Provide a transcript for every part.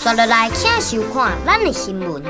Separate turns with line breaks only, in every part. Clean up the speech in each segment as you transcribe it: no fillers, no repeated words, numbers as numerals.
紲落來，請收看咱的新聞。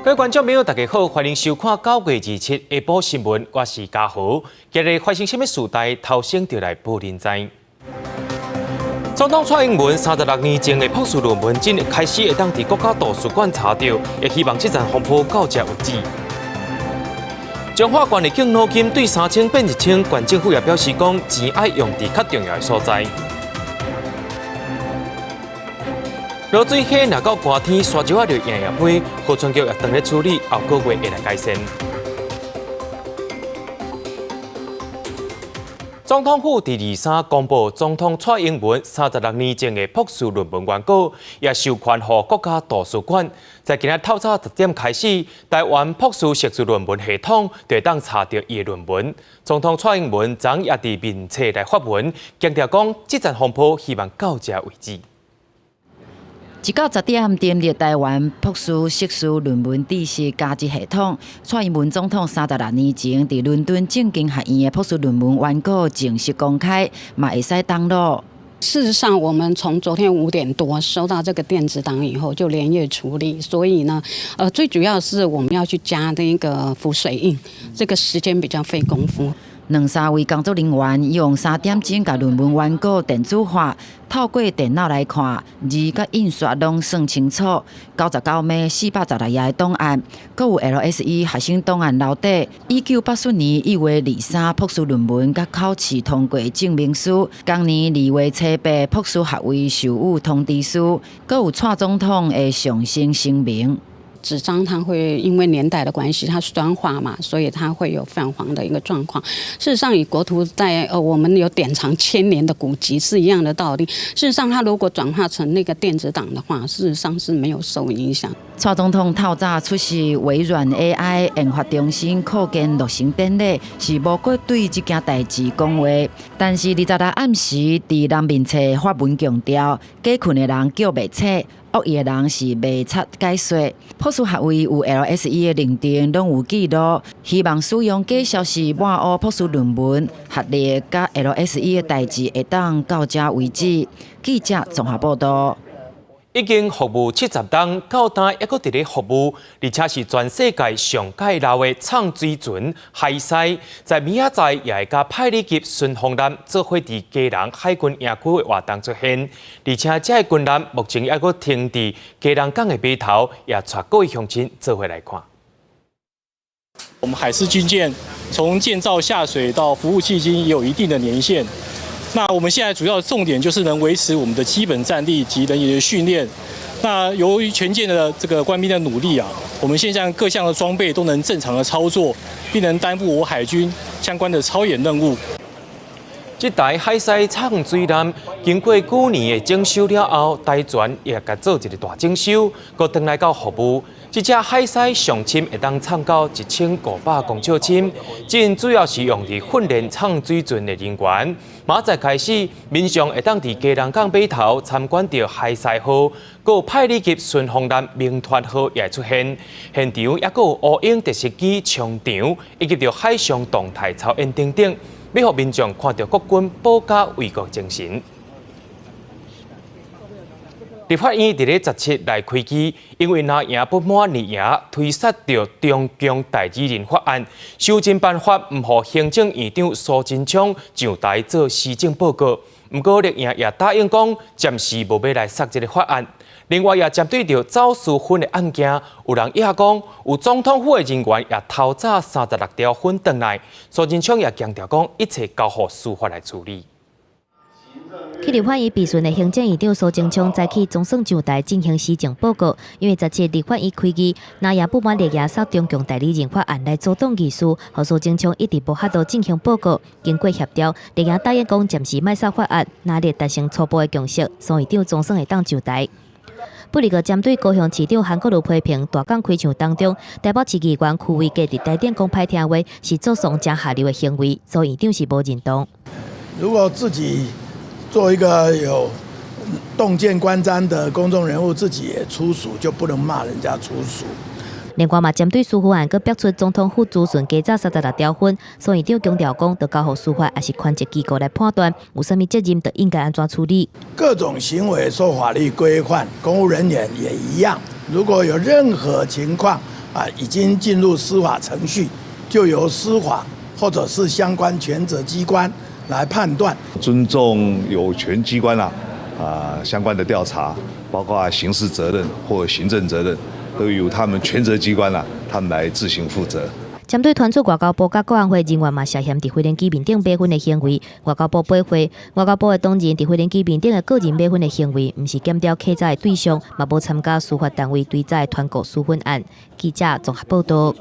各位觀眾朋友，大家好，歡迎收看9月27下晡新聞，我是嘉豪。今日發生啥物事代，頭先就來報恁知。總統蔡英文36年前的博士論文，今日開始會當佇國家圖書館查著，也希望這場風波到這為止。彰化縣的敬老金對3000變1000，縣政府也表示講，錢愛用佇較重要的所在。濁水溪若到寒天，沙石仔就硬硬飛，河川局也當咧處理，後個月會來改善。總統府佇23公布總統蔡英文36年前的博士論文原稿，也授權予國家圖書館。在今仔透早10點開始，台灣博士碩士論文系統就會當查著伊的論文。總統蔡英文昨也佇面冊來發文，強調講這場風波希望到這為止。
一到10點，登入台灣博士碩士論文知識加值系統。蔡英文總統36年前佇倫敦政經學院的博士論文原稿正式公開，嘛會使登錄。
事實上，我們從昨天5點多收到這個電子檔以後，就連夜處理。所以呢，最主要是我們要去加那個浮水印，這個時間比較費功夫。
兩三位工作人員用3點鐘共論文原稿電子化，透過電腦來看，字佮印刷攏算清楚。99碼416頁的檔案，閣有 LSE 學生檔案留底。1984年1月23博士論文佮考試通過證明書，同年2月初8博士學位授予通知書，閣有蔡總統的上新聲明。
紙張它會因為年代的關係，它酸化嘛，所以它會有泛黃的一個狀況。事實上，以國圖在我們有典藏千年的古籍是一樣的道理。事實上，它如果轉化成那個電子檔的話，事實上是沒有受影響。
蔡總統透早出席微軟 AI 研發中心擴建落成典禮，是無閣對這件代誌講話。但是26暗時佇人面冊發文強調，假睏的人叫袂醒，惡意的人是袂插解說。博士學位有 LSE 的認證，攏有記錄。希望使用假消息抹烏博士論文、學歷佮 LSE 的代誌會當到這為止。記者綜合報道。
已經服務70冬，到今猶閣佇咧服務，而且是全世界上蓋老的藏水船海獅，在明仔載也會佮派里級順風艦做伙佇基隆海軍營區的活動出現，而且這个軍艦目前猶閣停佇基隆港的碼頭，也帶各位鄉親做伙來看。
我們海獅軍艦從建造下水到服務迄今，也有一定的年限。那我們現在主要重點就是能維持我們的基本戰力及人員的訓練。那由於全艦的這個官兵的努力啊，我們現在各項的裝備都能正常的操作，並能擔負我海軍相關的操演任務。
這台海獅藏水艦經過幾年的整修了後，台船也共做一個大整修，閣轉來到服務。這隻海獅上深會當藏到1500公尺深，這主要是用佇訓練藏水船的人員。明仔載開始，民眾會當佇基隆港碼頭參觀著海獅號，閣有派里級順風艦銘傳號也會出現。現場猶閣有烏鷹直升機衝場，以及著海上動態操演等等，欲予民眾看著國軍保家衛國精神。立法院佇咧17來開機，因為藍營不滿綠營推捒著中共代理人法案，修正辦法毋予行政院長蘇貞昌上台做施政報告。毋過綠營也答應講，暫時無欲來殺這个法案。另外也針對著走私薰的案件，有人也講，有總統府的人員也偷走36條薰轉來。蘇貞昌也強調講，一切交予司法來處理。
去立法院備詢的行政院長蘇貞昌早起總算上台進行施政報告，因為17立法院開議，藍營不滿綠營殺中共代理人法案來阻擋議事，予蘇貞昌一直無法度進行報告。經過協調，綠營答應講暫時莫殺法案，藍綠達成初步的共識，蘇院長總算會當上台。不過針對高雄市長韓國瑜批評大港開唱當中，台北市議員邱威杰佇台頂講歹聽話，是做喪誠下流的行為，蘇院長是無認同。
如果自己做一個有洞見觀瞻的公眾人物，自己也粗俗，就不能罵人家粗俗。
另外嘛，針對司法案，閣爆出總統府資訊加早36條分，蘇院長強調講，著交予司法抑是權責機構來判斷，有啥物責任，就應該按怎處理。
各種行為受法律規範，公務人員也一樣。如果有任何情況啊，已經進入司法程序，就由司法或者是相關權責機關來判斷。
尊重有權機關啊，相關的調查，包括刑事責任或行政責任，都由他們權責機關啊，他們來自行負責。
針對傳出外交部佮國安會人員嘛涉嫌佇飛行機面頂買薰的行為，外交部駁回，外交部的當人佇飛行機面頂的個人買薰的行為，毋是檢調稽查的對象，嘛無參加司法單位追查的團購私薰案。記者綜合報道。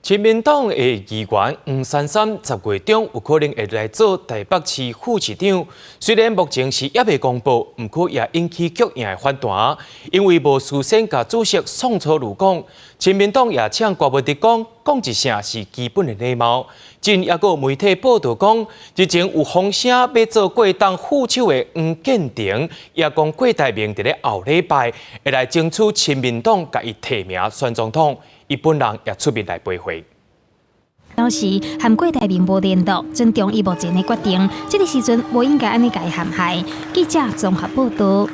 親民黨的議員黃珊珊10月中有可能會來做台北市副市長，雖然目前是猶未公布，毋過也引起強硬的反彈，因為無事先共主席宋楚瑜講，親民黨也嗆郭文哲講，講一聲是基本的禮貌。近也閣有媒體報道講，日前有風聲欲做過黨副手的黃建庭，也講郭台銘佇咧後禮拜會來爭取親民黨共伊提名選總統。伊本人也出面來回回。
表示和郭台銘無聯絡，尊重伊目前的決定。這個時陣無應該按呢共伊陷害。記者綜合報道。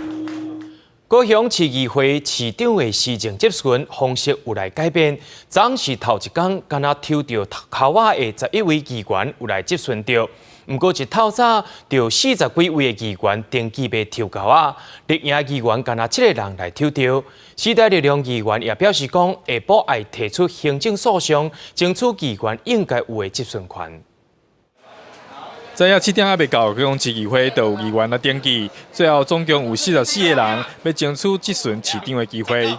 高雄市議會市長的市政質詢方式有來改變，昨是頭一工，敢若抽著跤仔的11位議員有來質詢著。毋過一透早，就40幾位的議員登記欲抽跤仔，綠營議員干焦七个人來抽著。時代力量議員也表示講，下晡愛提出行政訴訟，爭取議員應該有的質詢權。
早仔7點猶未到，高雄市議會就有議員來登記，最後總共有44個人欲爭取質詢市長的機會。
38，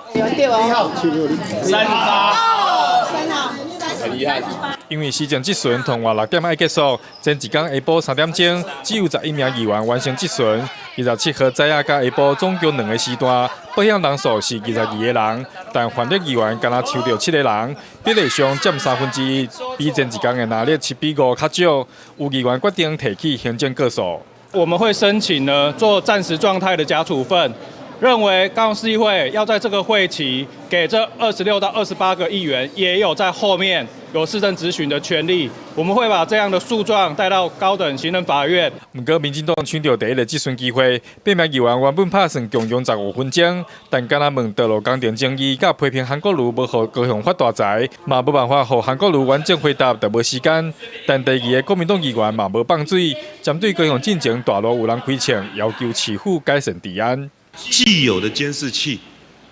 很厲害。
因為市政質詢傍晚6點愛結束，前一工下晡3點鐘，只有11名議員完成質詢。27號早仔佮下晡總共兩個時段，報名人數是22個人，但泛綠議員干焦抽著七個人，比例上佔1/3，比前一工的藍綠7比5較少。有議員決定提起行政告訴。
我們會申請呢做暫時狀態的假處分，認為高雄市議會要在這個會期給這26到28個議員也有在後面有市政質詢的權利，我們會把這樣的訴狀帶到高等行政法院。
毋過，民進黨搶著第一个質詢機會，八名議員原本拍算共用15分鐘，但敢若問道路工程爭議，佮批評韓國瑜無予高雄發大財，嘛無辦法予韓國瑜完整回答，就無時間。但第二个國民黨議員嘛無放水，針對高雄進前大路有人開槍，要求市府改善治安。
既有的監視器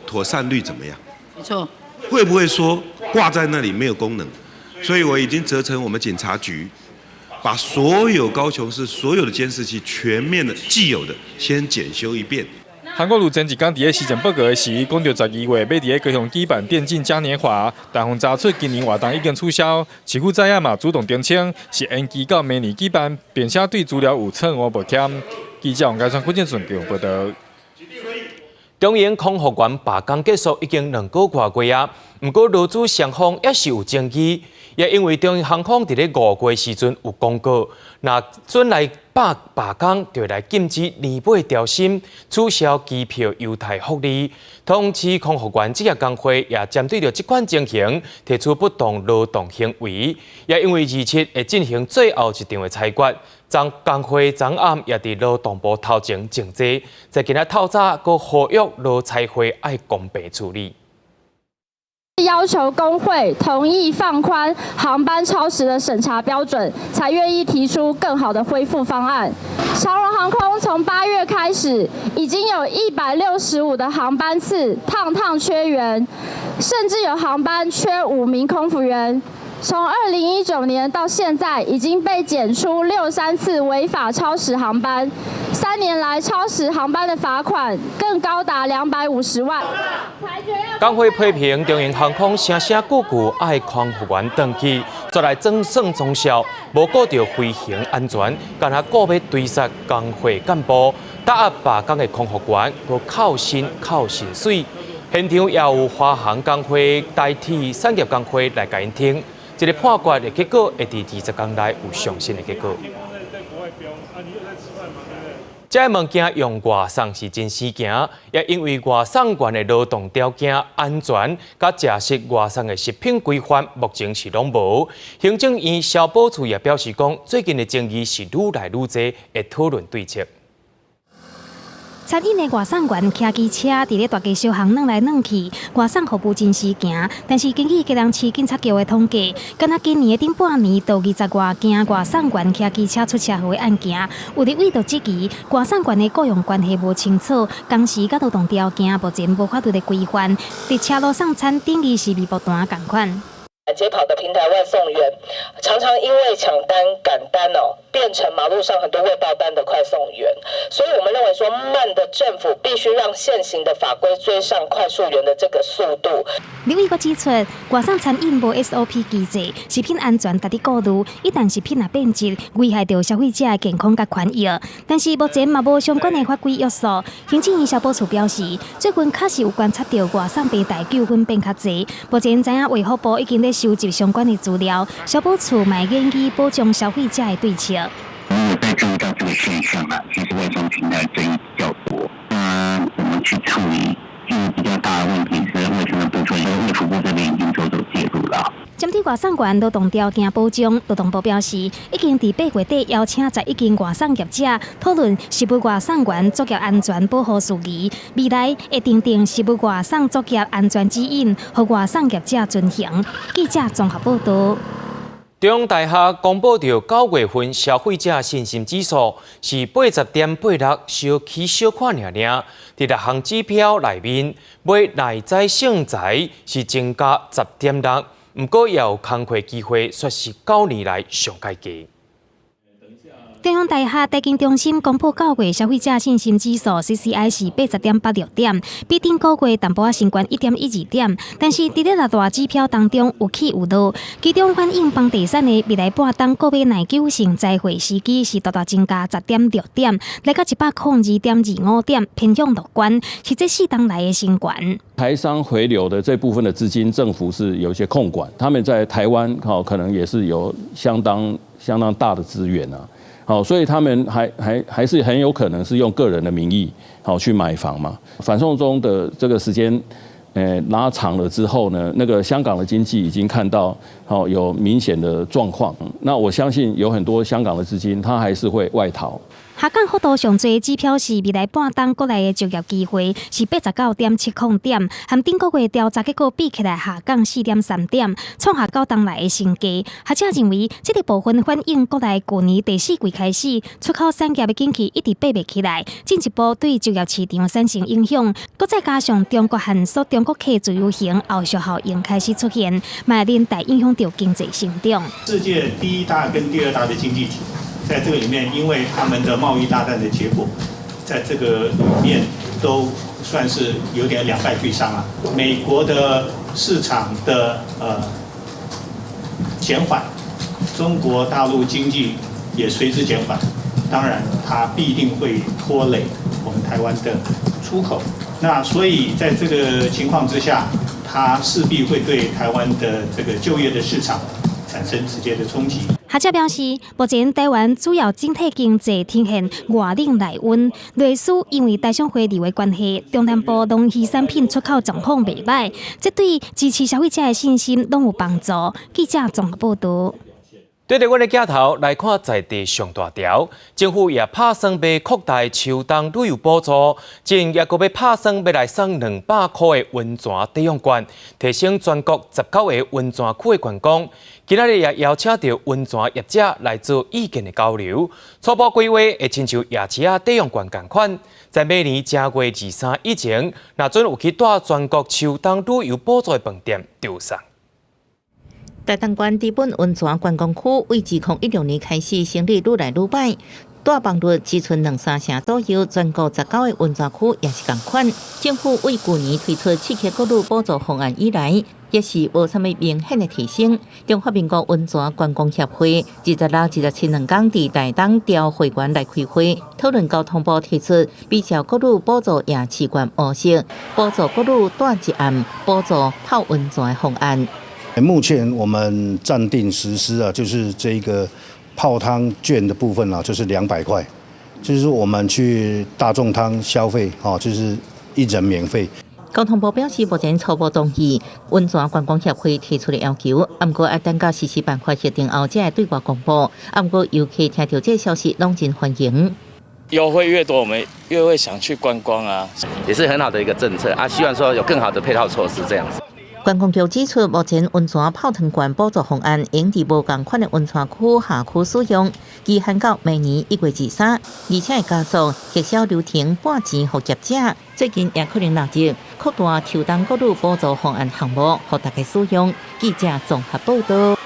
妥善率怎麼樣？
沒錯。
會不會說掛在那裡沒有功能？所以我已經責成我們警察局，把所有高雄市所有的監視器全面的既有的先檢修一遍。
韓國瑜前一工佇咧施政報告的時，講著12月欲佇咧高雄舉辦電競嘉年華，但予查出今年活動已經取消。市府早仔嘛主動澄清，是延期到明年舉辦，並且對資料有錯誤抱歉。記者王家川、郭建順報導。
中英空服員罷工結束已經2個外月啊，毋過勞資雙方猶是有爭議，也因為中英航空佇咧5月時陣有公告，若準來罷工，就來禁止年尾調薪、取消機票優待福利。同時，空服員職業工會也針對著這款情形提出不當勞動行為，也因為27會進行最後一場的裁決。昨工會昨暗也佇勞動部頭前靜坐，在今仔透早閣呼籲勞裁會愛公平處理。
要求工會同意放寬航班超時的審查標準，才願意提出更好的恢復方案。長榮航空從8月開始，已經有165的航班次趟趟缺員，甚至有航班缺5名空服員。從2019年到現在，已經被檢出63次違法超時航班，3年來超時航班的罰款更高達250萬。
工會批評中英航空聲聲句句愛空服員轉去，煞來裝耍裝痟，無顧著飛行安全，干焦顧欲追殺工會幹部。搭壓罷工的空服員，閣扣薪扣薪水。現場也有華航工會代替產業工會來共𪜶挺。這個判決的結果會佇20工內有上新的結果。這个物件用外送是真生行，也因為外送員的勞動條件、安全、佮食食外送的食品規範，目前是攏無。行政院消保處也表示講，最近的爭議是愈來愈濟，會討論對策。
餐飲的外送員騎機車佇咧大街小巷轉來轉去，外送服務真時行。但是根據基隆市警察局的統計，敢若今年的頂半年，就20外件外送員騎機車出車禍的案件。有立委就質疑外送員的雇傭關係無清楚，工時佮勞動條件目前無法律的規範，佇車路送餐等於是微波彈仝款。
街跑的平台外送員，常常因為搶單趕單哦，變成馬路上很多未報單的快送員。所以我們認為說，慢的政府必須讓現行的法規追上快速員的這個速度。
立委閣指出，外送餐飲無 SOP 機制，食品安全值得顧慮。一旦食品若變質，危害著消費者的健康佮權益。但是目前嘛無相關的法規約束。行政院消保處表示，最近確實有觀察著外送平台糾紛變較濟。目前知影衛福部已經咧收集相關的資料，消保處嘛會研擬保障消費者的對策。
我們有在注意到這個現象啊，其實外送平台爭議比較多。那我們去處理，一個比較大的問題是衛生的部分，因為衛福部這邊已經着手介入了。
針對外送員勞動條件保障，勞動部表示，已經佇8月底邀請11間外送業者討論食物外送員作業安全保護事宜，未來會訂定食物外送作業安全指引，予外送業者遵行。記者綜合報導。
中央大學公布著9月份消費者信心指數是80.86，小起小可爾爾。佇六項指標內面，買耐災性材是增加10.6，毋過也有工課機會，煞是9年來上蓋低。
中央大學財經中心公布9月消費者信心指數 CCI 是80.86點，比頂個月淡薄仔升懸1.12點。但是佇咧六大指標當中有起有落，其中反映房地產的未來半冬購買耐久性載貨司機是大大增加10.6點，來到102.25點，偏向樂觀，是這4冬來的新懸。
台商回流的這部分的資金，政府是有一些控管，他們在台灣可能也是有相當相當大的資源啊。好，所以他們還是很有可能是用個人的名義，好去買房嘛。反送中的這個時間，拉長了之後呢，那個香港的經濟已經看到，好有明顯的狀況。那我相信有很多香港的資金，它還是會外逃。
下降幅度上濟指標是未來半冬國內的就業機會是89.70點，和頂個月調查結果比起來下降4.3點，創下9冬來的新低。學者認為，這個部分反映國內舊年第四季開始出口產業的景氣一直爬袂起來，進一步對就業市場產生影響。閣再加上中國限縮中國客自由行後續效應開始出現，嘛連帶影響著經濟成長。
世界第一大跟第二大的經濟體。在這個裡面，因為他們的貿易大戰的結果，在這個裡面都算是有點兩敗俱傷啊。美國的市場的減緩，中國大陸經濟也隨之減緩，當然它必定會拖累我們台灣的出口。那所以在這個情況之下，它勢必會對台灣的這個就業的市場產生直接的衝擊。
學者表示，目前台灣主要整體經濟呈現外冷內溫，類似因為台商回流的關係，中南部農漁產品出口狀況袂䆀，這對支持消費者的信心攏有幫助。記者綜合報導。
對著阮的鏡頭來看，在地上大條，政府也拍算欲擴大秋冬旅遊補助，今也閣欲拍算欲來送200箍的溫泉抵用券，提升全國19個溫泉區的觀光。今仔日也邀請著溫泉業者來做意見的交流，初步規劃會親像夜市仔抵用券仝款，在明年正月23以前，若準有去蹛全國秋冬旅遊補助的飯店，就有送。
台東縣知本溫泉觀光區，對2016年開始生意愈來愈䆀。住房率只賰兩三成左右，全國19个溫泉區也是仝款。政府為舊年推出刺激國旅補助方案以來，也是無啥物明顯的提升。中華民國溫泉觀光協會26、27兩工佇台東召會員來開會，討論交通部提出比照國旅補助夜市券模式，補助國旅住一暗，補助泡溫泉的方案。
目前我們暫定實施啊，就是這個泡湯券的部分啊，就是200塊，就是我們去大眾湯消費，哦，就是一人免費。
交通部表示，目前初步同意溫泉觀光協會提出的要求，毋過愛等到實施辦法核定後，才會對外公布。毋過遊客聽著這个消息，攏真歡迎。
優惠越多，我們越會想去觀光啊，
也是很好的一個政策啊。希望說有更好的配套措施，這樣子。
觀光局指出，目前溫泉泡湯券補助方案應佇無仝款的溫泉區轄區使用，期限到明年1月23，而且會加速核銷流程半錢予業者。最近也可能納入擴大秋冬國旅補助方案項目，予大家使用。記者綜合報導。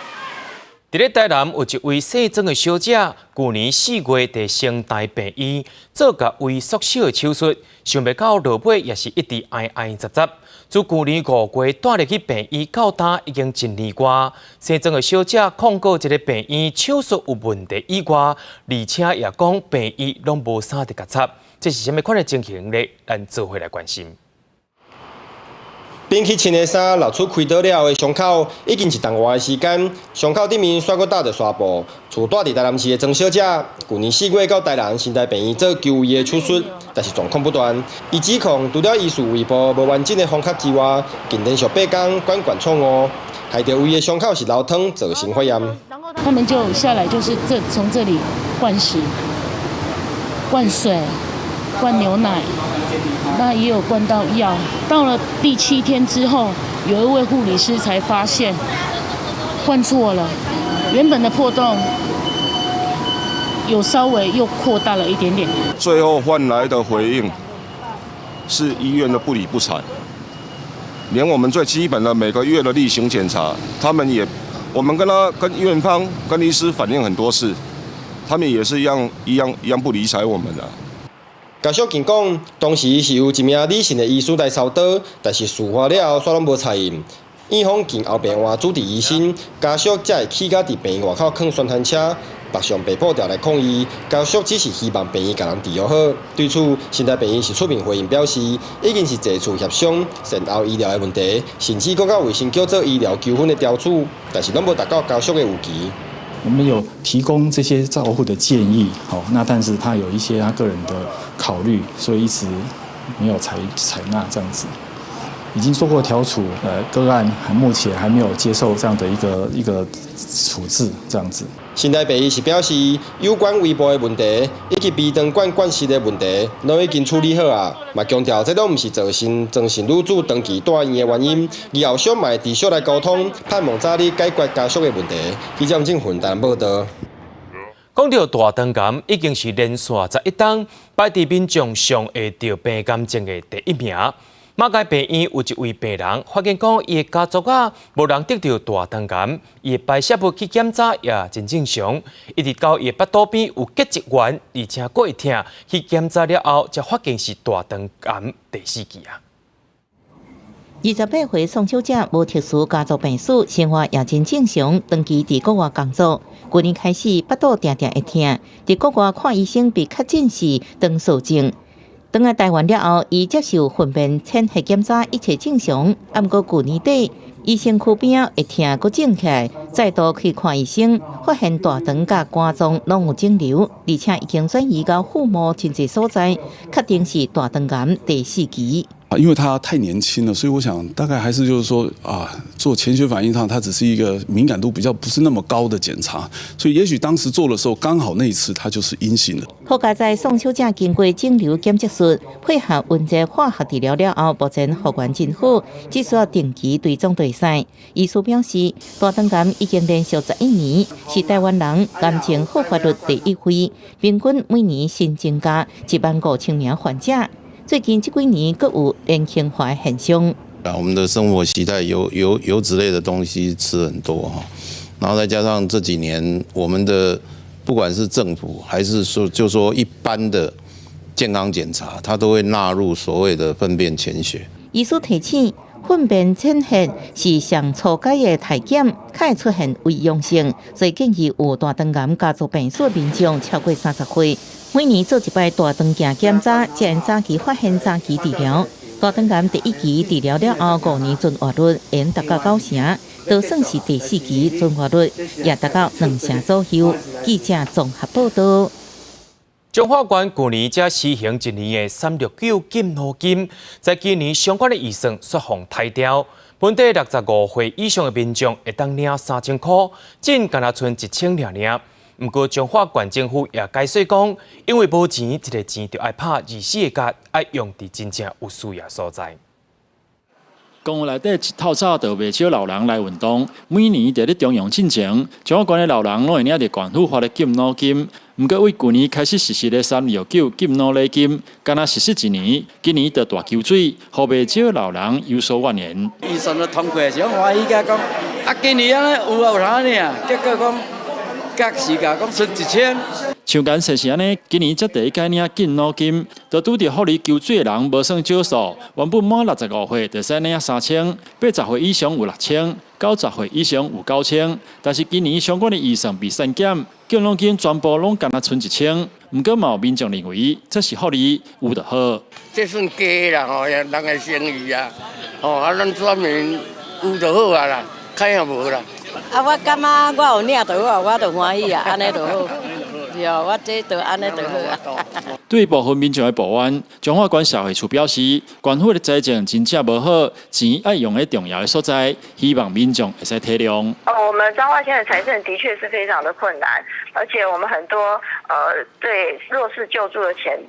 佇咧台南有一位姓曾的小姐，舊年4月佇成大病院做共胃縮小的手術，想袂到落尾也是一直哀哀雜雜。自舊年5月帶入去病院到今已經一年外，姓曾的小姐控告這个病院手術有問題以外，而且也講病院攏無啥佇共插，這是啥物款的情形呢？咱做伙來關心。
扁去穿的衫露出開刀了後的傷口，已經一冬外的時間，傷口頂面煞閣罩著紗布。厝蹛佇台南市的曾小姐，舊年4月到台南成大病院做求胃的手術，但是狀況不斷。伊指控除了醫師胃部無完整的縫合之外，近連續8工管管錯誤，害著胃的傷口是流湯，造成發炎。
他們就下來，就是這從這裡灌食、灌水、灌牛奶。那也有灌到藥，到了第7天之後，有一位護理師才發現灌錯了，原本的破洞有稍微又擴大了一點點。
最後換來的回應是醫院的不理不睬，連我們最基本的每個月的例行檢查，他們也，我們跟他跟院方跟醫師反映很多次，他們也是一樣一樣一樣不理睬我們的。
家屬堅講，當時是有一名李姓的醫師來操刀，但是事發了後，煞攏無採用。院方經後病換主治醫生，家屬才會去到佇病院外口囥宣傳車，北上被迫調來抗議。家屬只是希望病院共人治療好。對此，成大病院是出面回應表示，已經是濟次協商善後醫療的問題，甚至閣佮衛生局做醫療糾紛的調處，但是攏無達到家屬的預期。
我們有提供這些照護的建議，好，那但是他有一些他個人的考慮，所以一直沒有採納這樣子。已經做過調處，個案還目前還沒有接受這樣的一個處置，這樣子。
成大病院是表示，有關胃部的問題以及胃腸管灌食的問題，攏已經處理好啊。嘛強調這攏毋是造成曾姓女子長期蹛院的原因。以後續嘛會持續來溝通，盼望早日解決家屬的問題。記者吳正雲台南報導。
講到大腸癌，已經是連續11冬排佇民眾上會著病癌症的第一名。馬偕病院有一位病人發現講，伊的家族啊，無人得著大腸癌，伊的排泄物去檢查也真正常，一直到伊的腹肚邊有結節圓，而且閣會疼，去檢查了後，才發現是大腸癌第四期啊。
28歲宋小姐無特殊家族病史，生活也真正常，長期佇國外工作。舊年開始腹肚定定會疼，佇國外看醫生被確診是腸躁症。轉來台灣了後，伊接受糞便潛血檢查，一切正常。毋過舊年底，伊身軀邊仔會疼，閣腫起來，再度去看醫生，發現大腸佮肝臟攏有腫瘤，而且已經轉移到腹膜真濟所在，確定是大腸癌第四期。
啊，因為他太年輕了，所以我想大概還是就是說啊，做潛血反應上，它只是一個敏感度比較不是那麼高的檢查，所以也許當時做的時候，剛好那一次它就是陰性的。
好佳哉宋小姐經過腫瘤檢測術，配合溫熱化學治療了後，目前復原真好，只需要定期追蹤對篩。醫師表示，大腸癌已經連續11年是台灣人癌症好發率第一位，平均每年新增加1萬5千名患者。最近這幾年，閣有年輕化的現象。
啊，我們的生活習態油脂類的東西吃很多哈，然後再加上這幾年我們的不管是政府還是說，就說一般的健康檢查，它都會納入所謂的糞便潛血。
醫師提醒，糞便潛血是上初階的體檢，較會出現偽陽性，所以建議有大腸癌家族病史的民眾超過30歲，每年做一擺大腸鏡檢查，才能早期發現、早期治療。大腸癌第一期治療了後，5年存活率會達到9成，就算是第四期存活率也達到2成左右。記者綜合報道。
彰化縣舊年才施行一年的369敬老金，在今年相關的預算煞予刣掉。本地65歲以上的民眾會當領3000箍，進敢若賰1000爾爾。毋過彰化縣政府也解說講，因為無錢，這个錢就愛拍24個結，愛用佇真正有需要所在。
公園內底一透早就袂少老人來運動，每年佇咧重陽進前，彰化縣的老人攏會領著縣府發的敬老金。毋過為舊年開始實施的369敬老禮金，敢若實施一年，今年就大勼水，予袂少老人有所怨言。
預算都通過時，我歡喜甲講，啊，今年按呢有啊有通領，結果講。確實共講賰1000。
像敢說是按呢，今年才第一擺領敬老金，就拄著福利勼水的人無算少數。原本滿65歲就使領3000，80歲以上有6000，90歲以上有9000。但是今年相關的預算被刪減，敬老金全部攏干焦賰1000。毋過嘛有民眾認為這是福利，有就好。
這算假啦吼，人的誠意啊，吼啊，咱選民有就好啊啦，較也無啦。
啊，我感覺我有領就好，我就歡喜啊，按呢就好。對，我這就按呢就好啊。
對部分民眾的抱怨，彰化縣社會處表示，縣府的財政真正無好，錢愛用佇重要的所在，希望民眾會使體諒。
哦，我們彰化縣的財政的確是非常的困難，而且我們很多對弱勢救助的錢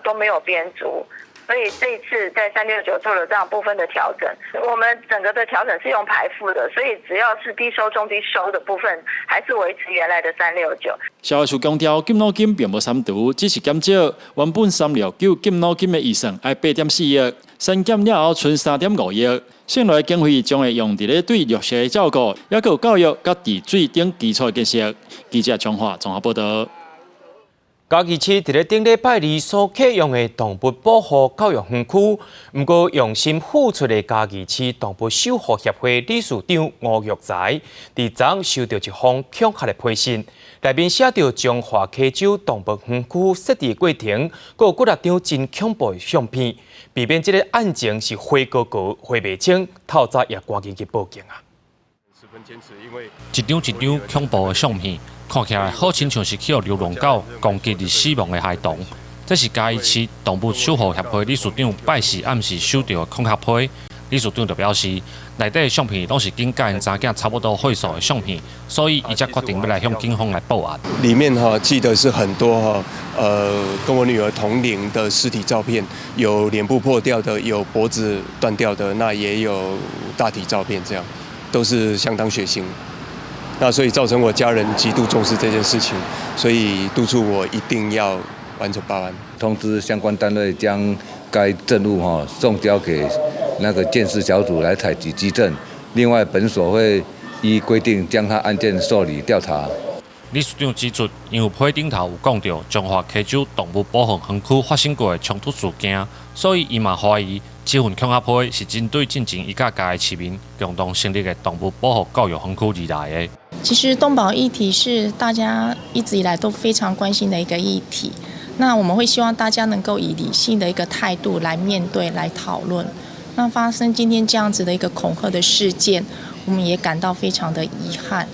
都沒有編足。所以這一次在369做了這樣部分的調整，我們整個的調整是用排付的，所以只要是低收、中低收的部分，還是維持原來的三六九。
社會處強調，敬老金並無刪除，只是減少。原本369敬老金的預算愛8.4億，刪減了後賰3.5億，剩來的經費將會用佇咧對弱勢的照顧，抑閣有教育佮治水等基礎建設。記者彰化綜合報道。
嘉義市佇咧頂禮拜二所啟用的動物保護教育園區，毋過用心付出的嘉義市動物守護協會理事長吳玉才，佇昨收著一封恐嚇的批信，內面寫著彰化溪洲動物園區設置過程，閣有幾若張真恐怖的相片，避免這个案情是花高高花袂清，透早也趕緊去報警啊！
一張一張恐怖的相片。看起來好親像是去予流浪狗攻擊而死亡的孩童。這是嘉義市動物守護協會理事長拜四暗時收著的恐嚇批。理事長就表示，內底的相片攏是跟佮𪜶查囝差不多歲數的相片，所以伊才決定欲來向警方來報案。
裡面哈記得是很多哈，跟我女兒同齡的屍體照片，有臉部破掉的，有脖子斷掉的，那也有大體照片，這樣都是相當血腥。那所以造成我家人極度重視這件事情，所以督促我一定要完成報案，
通知相關單位將該證物哈送交給那個鑑識小組來採集跡證。另外，本所會依規定將他案件受理調查。
理事長指出，因為批頂頭有講著彰化溪洲動物保護園區發生過的衝突事件，所以伊嘛懷疑這份恐嚇批是針對進前伊佮嘉義市民共同成立的動物保護教育園區而來的。
其實動保議題是大家一直以來都非常關心的一個議題，那我們會希望大家能夠以理性的一個態度來面對、來討論。那發生今天這樣子的一個恐嚇的事件，我們也感到非常的遺憾。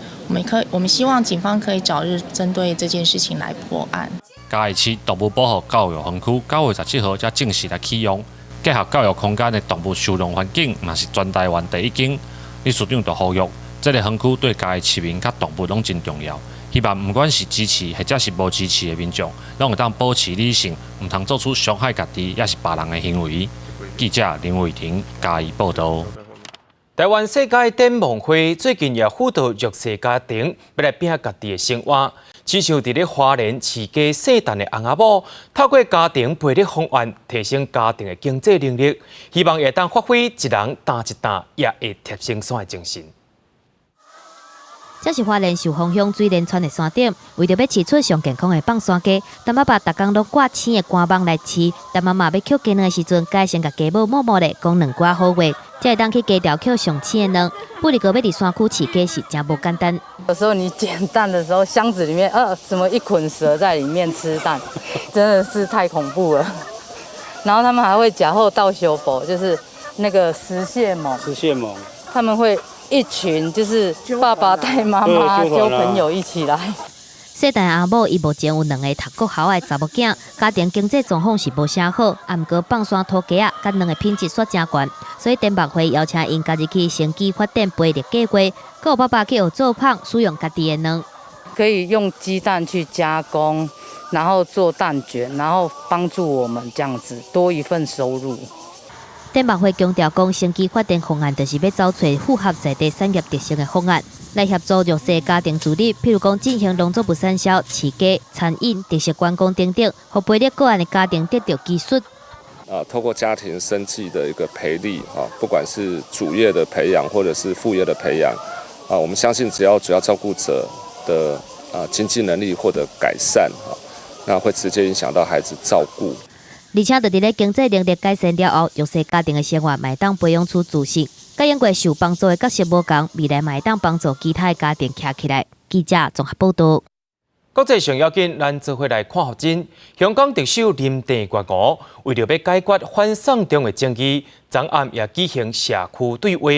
我們希望警方可以早日針對這件事情來破案。
嘉義市動物保護教育園區9月17號才正式來啟用，結合教育空間的動物收容環境，嘛是全台灣第一間。理事長就呼籲，這个園區對嘉義市民佮動物攏真重要，希望毋管是支持或者是無支持的民眾，攏會當保持理性，毋通做出傷害家己抑是別人的行為。記者林偉婷嘉義報道。
台灣世界展望會最近也輔導弱勢家庭，欲來拼家己的生活。親像佇咧花蓮飼雞細蛋的翁仔某，透過家庭培育方案，提升家庭的經濟能力，希望會當發揮一人擔一擔，也會貼成山的精神。
這是花蓮壽豐鄉水蓮村的山頂，為著欲飼出上健康的放山雞，陳爸爸逐工攏掛青的官網來飼。陳媽媽欲抾雞卵的時陣，該先共雞母摸摸咧，講兩句好話，才會當去雞巢抾上青的卵。不過欲佇山區飼雞是誠無簡單。
有時候你撿蛋的時候，箱子裡面，怎麼一捆蛇在裡面吃蛋，真的是太恐怖了。然後他們還會食好鬥相報，就是那個食蟹獴。
食蟹獴。
他們會一群，就是爸爸帶媽媽揪朋友一起來。
細漢阿某伊目前有兩个讀國校的查某囝，家庭經濟狀況是無啥好，啊，毋過放山土雞仔佮卵的品質煞誠懸，所以田牧會邀請𪜶加入去生計發展培育計劃，閣有爸爸去學做麭，使用家己的卵，
可以用雞蛋去加工，然後做蛋捲，然後幫助我們這樣子多一份收入。
田牧會強調講，生計發展方案就是欲走揣符合在地產業特色的方案，來協助弱勢家庭自立，譬如講進行農作物產銷、飼雞、餐飲、特色觀光等等，予培育個案的家庭得著技術。
啊，透過家庭生計的一個培力，啊，不管是主業的培養，或者是副業的培養，啊，我們相信只要主要照顧者的經濟能力獲得改善，啊，那會直接影響到孩子照顧。
而且，佇咧經濟能力改善了後，弱勢家庭的生活嘛會當培養出自信，佮英國受幫助的角色無仝，未來嘛會當幫助其他的家庭徛起來。記者綜合報導。
國際上要緊，咱做伙來看予真。香港特首林鄭月娥為著欲解決反送中的爭議，昨暗也舉行社區對話。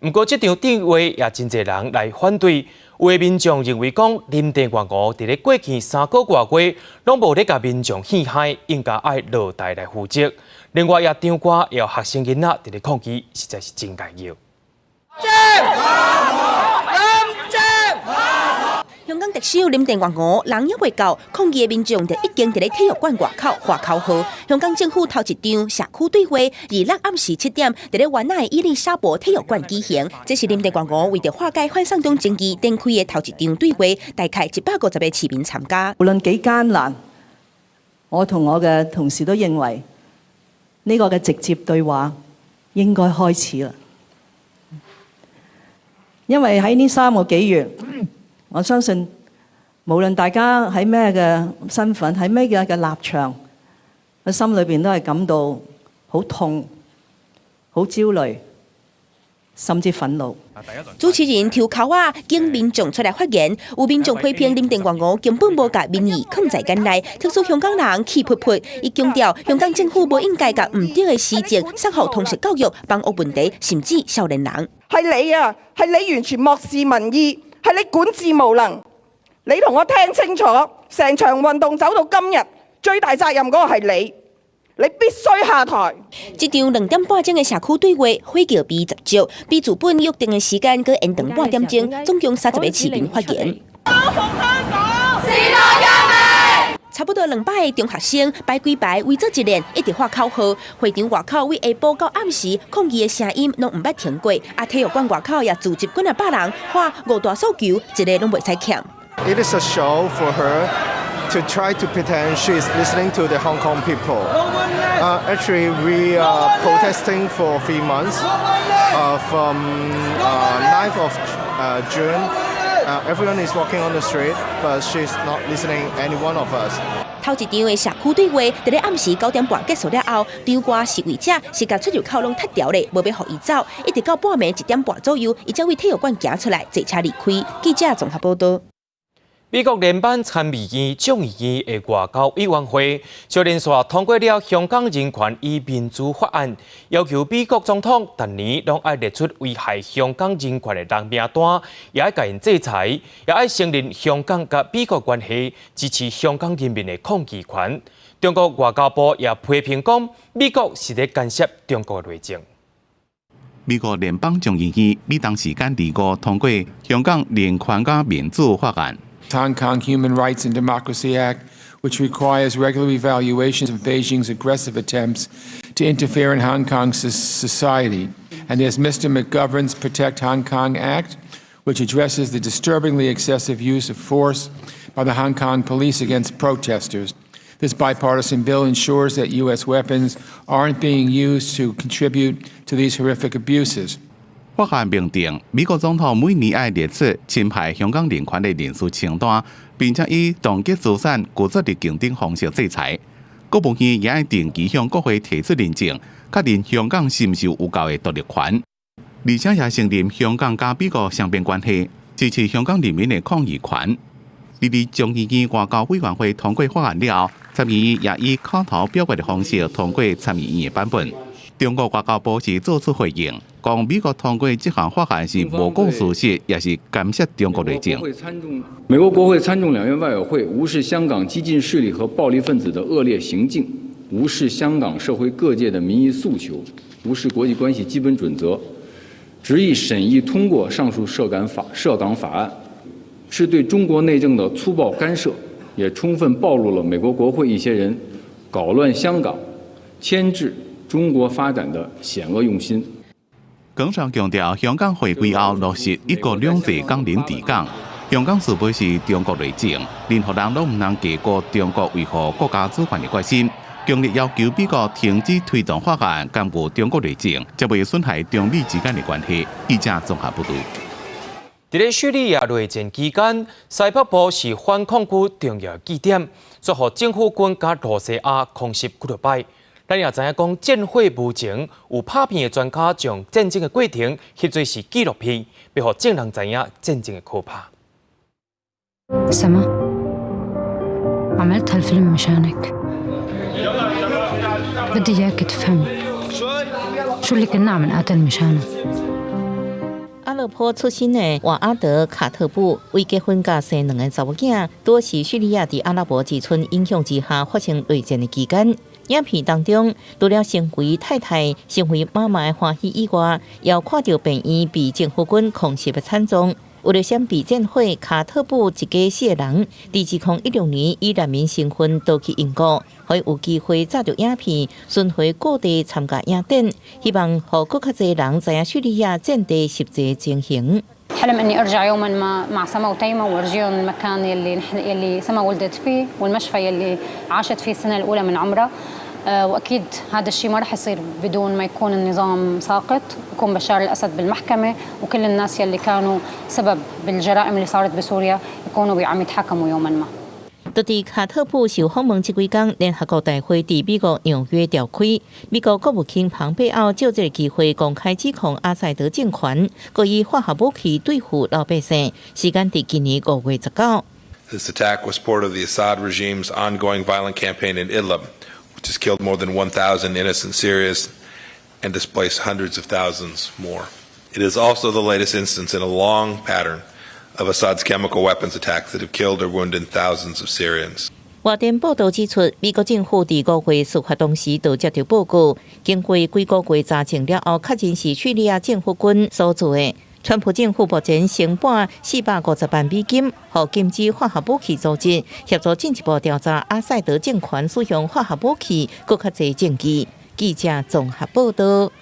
毋過，這場對話也真濟人來反對。有的民眾認為講，林鄭月娥佇咧過去3個外月攏無咧共民眾戲害，應該愛落台來負責。另外，也場外也有學生囡仔佇咧抗議，實在是真搞笑。
林鄭。香港特首林鄭月娥人猶未到，抗議的民眾就已經佇咧體育館外口喊口號。香港政府頭一場社區對話，26暗時7點，佇咧灣仔的伊利沙伯體育館舉行。這是林鄭月娥為著化解反送中爭議展開的頭一場對話，大概150個市民參加。
無論幾艱難，我同我嘅同事都認為呢個嘅直接對話應該開始啦。因為喺呢3個幾月，我相信無論大家喺咩嘅身份，喺咩嘅立場，個心裏邊都係感到好痛、好焦慮，甚至憤怒。
主持人抽鉤仔，請民眾出來發言，有民眾批評林鄭月娥根本無共民意囥在眼內，特殊香港人氣噗噗。伊強調，香港政府無應該共毋對的施政，束縛通識教育、房屋問題，甚至少年人。
係你啊！係你完全漠視民意，係你管治無能。你同我聽清楚，成場運動走到今日，最大責任嗰個係你，你必須下台。
這場2點半鐘的社區對話，火轎被十足，比原本約定的時間閣延長半點鐘，總共30個市民發言。差不多200個中學生排幾排圍做一列，一直喊口號。會場外口對下晡到暗時，抗議的聲音攏毋捌停過。啊，體育館外口也聚集幾仔百人，喊五大訴求，一个攏袂使欠。
It is a show for her to try to pretend she is listening to the Hong Kong people. Actually, we are protesting for 3 months, from 9th of June. Everyone is walking on the street, but she's not listening any one of us.
頭一場的社區對話，佇咧暗時9點半結束了後，場外示威者是共出入口攏塞牢咧，無欲予伊走，一直到半暝1點半左右，伊才對體育館行出來，坐車離開。記者綜合報導。
美國聯邦參議院、眾議院的外交委員會，就連續通過了香港人權與民主法案，要求美國總統逐年攏愛列出危害香港人權的人名單，也愛共𪜶制裁，也愛承認香港佮美國關係，支持香港人民的抗議權。中國外交部也批評講，美國是咧干涉中國內政。
美國聯邦眾議院美東時間25通過香港人權佮民主法案。
Hong Kong Human Rights and Democracy Act, which requires regular evaluations of Beijing's aggressive attempts to interfere in Hong Kong's society. And there's Mr. McGovern's Protect Hong Kong Act, which addresses the disturbingly excessive use of force by the Hong Kong police against protesters. This bipartisan bill ensures that U.S. weapons aren't being used to contribute to these horrific abuses.
法案明定，美國總統每年愛列出侵害香港人權的人士清單，並且以凍結資產、拒絕入境等方式制裁。國務院也愛定期向國會提出認證，確認香港是毋是有效的獨立權，而且也承認香港佮美國雙邊關係，支持香港人民的抗議權。而佇眾議院外交委員會通過法案了後，參議院也以口頭表決的方式通過參議院的版本。中國外交部是做出回應，講美國通過這項法案是無講事實，也是干涉中國內政。
美國國會參眾兩院外委會無視香港激進勢力和暴力分子的惡劣行徑，無視香港社會各界的民意訴求，無視國際關係基本準則，執意審議通過上述涉港法案，是對中國內政的粗暴干涉，也充分暴露了美國國會一些人搞亂香港、牽制中國發展的險惡用心。
耿爽強調，香港回歸後落實一國兩制、港人治港，香港事務是中國內政，任何人攏毋通低估中國維護國家主權的決心，強烈要求美國停止推動法案，干預中國內政，才袂損害中美之間的關係。記者綜合報導。
佇咧敘利亞內戰期間，西北部是反抗軍重要據點，煞予政府軍佮羅西亞空襲幾落擺。咱也知影講戰火無情，有拍片的專家將戰爭的過程翕做是紀錄片，欲予眾人知影戰爭的可怕。
سما، عملت هالفيلم مشانك. بدي إياك تفهمي شو اللي كنا عم نقاتل مشانه.
阿勒頗出身的瓦阿德·卡特布，為結婚佮生兩个查某囝，拄是敘利亞佇阿拉伯之春影響之下發生內戰的期間。影片當中，除了成為太太、成為媽媽的歡喜以外，也有看著病院被政府軍空襲的慘狀。為了閃避戰火，卡特布一家四个人，佇2016年以難民身份逃去英國，予伊有機會紮著影片巡迴各地參加影展，希望予閣較濟人知影敘利亞戰地實際情形。
حلم اني ارجع يوما ما مع سما وتيمة وارجيهم المكان يلي نحن يلي سما ولدت فيه والمشفى يلي عاشت فيه السنه الاولى من عمرها واكيد هذا الشيء ما رح يصير بدون ما يكون النظام ساقط، يكون بشار الاسد بالمحكمه وكل الناس يلي كانوا سبب بالجرائم اللي صارت بسوريا يكونوا عم يتحاكموا يوما ما.
就佇卡特布受訪問這幾工，聯合國大會佇美國紐約召開，美國國務卿龐貝奧藉這个機會公開指控阿薩德政權，閣以化學武器對付老百姓。時間佇今年5月19。
This attack was part of the Assad regime's ongoing violent campaign in Idlib, which has killed more than 1,000 innocent Syrians and displaced hundreds of thousands more. It is also the latest instance in a long pattern of Assad's chemical weapons attacks that have killed or wounded thousands of Syrians.
外電報導指出，美國政府佇5月事發當時就接到報告，經過幾個月查證了後，確認是敘利亞政府軍所做的。川普政府目前先撥450萬美金，予禁止化學武器組織協助進一步調查阿薩德政權使用化學武器，閣較濟證據。記者綜合報導。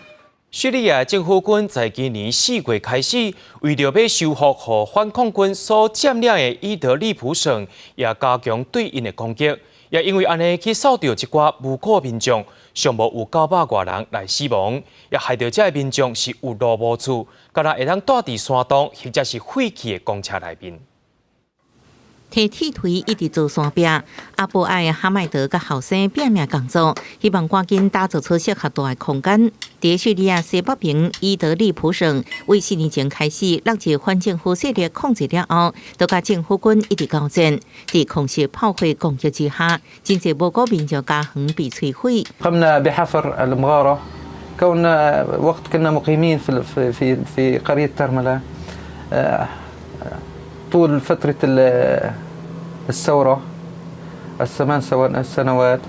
敘利亞政府軍在今年4月開始，為著欲收復予反抗軍所佔領的伊德利卜省，也加強對𪜶的攻擊。也因為按呢去掃著一寡無辜民眾，上無有900外人來死亡，也害著這个民眾是有路無厝，敢若會當蹛佇山洞或者是廢棄的公車內面。
提鐵錘一直做山壁，阿布愛哈邁德佮後生拼命工作，希望趕緊打造出適合蹛的空間。佇敘利亞西北邊伊德利卜省，為4年前開始，落日反政府勢力控制了後，就佮政府軍一直交戰。佇空襲炮火攻擊之下，真濟無辜民眾家園被摧毀。
قمنا بحفر المغارة كون وقت كنا مقيمين في في في قرية ترملة طول فترة الثورة ال8 سنوات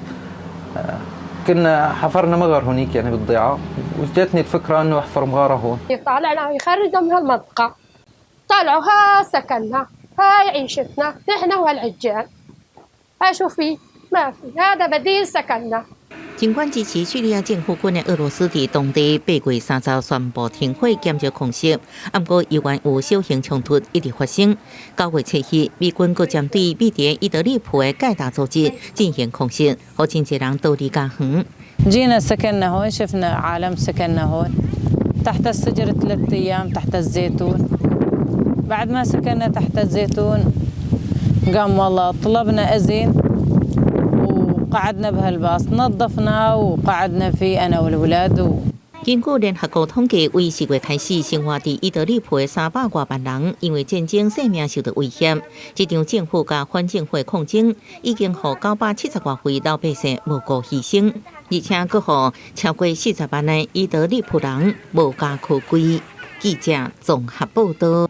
كنا حفرنا مغر هنيك يعني بالضيعة وجاتني الفكرة انه احفر مغارة هون.
يطالعنا ويخرجنا من هالمنطقة، طالعوا ها سكننا، هاي عيشتنا نحن وهالعجال، ها شو في ما في هذا بديل سكننا.
儘管支持敘利亞政府軍的俄羅斯佇當地8月30宣布停火，減少空襲，毋過猶原有小型衝突一直發生。9月7日，美軍閣針對位佇伊德利卜的蓋達組織進行空襲，予真濟人逃離家園。
جينا سكننا هون، شفنا عالم سكننا هون.
تحت الشجر 3 أيام تحت الزيتون. بعد ما سكننا تحت الزيتون قام والله طلبنا إذن وقعدنا بهالباص، نظفنا وقعدنا فيه أنا والأولاد و
根據聯合國統計，為4月開始，生活佇伊德利卜的300外萬人，因為戰爭性命受到威脅。這場政府佮反政府的抗爭，已經予970外位老百姓無辜犧牲，而且閣予超過40萬的伊德利卜人無家可歸。記者綜合報道。